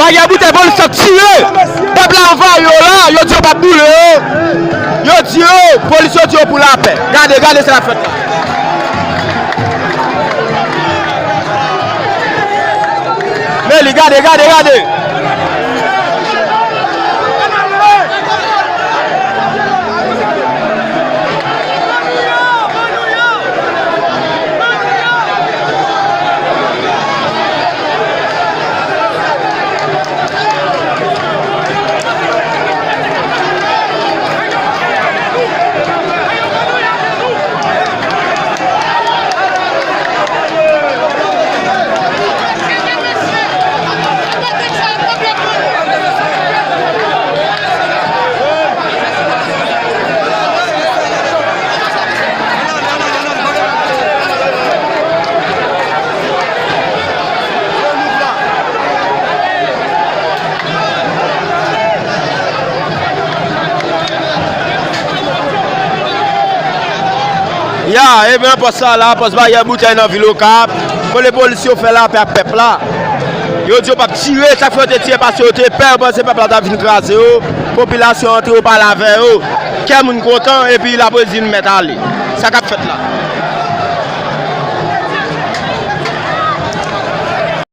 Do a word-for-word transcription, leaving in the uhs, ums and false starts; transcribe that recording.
Aryè boutèy, polis yo tire. Pèp la anvayi yo la, yo di yo p ap boule yo. Yo di yo, polis yo di yo pou lapè. Gade, gade sa k ap fèt la. Men li, gade, gade, gade. Ya, e men pòs sa la, pòs baryè boutèy nan vil Okap, kote polis yo fè lapè ak pèp la. Yo di yo p ap tire, chak fwa yo te tire, paske yo te pè, yo panse pèp la t ap vin kraze yo, popilasyon an te yo pale avè yo. Kè moun kontan, epi lapolis vin mèt ale. Sa k ap fèt la?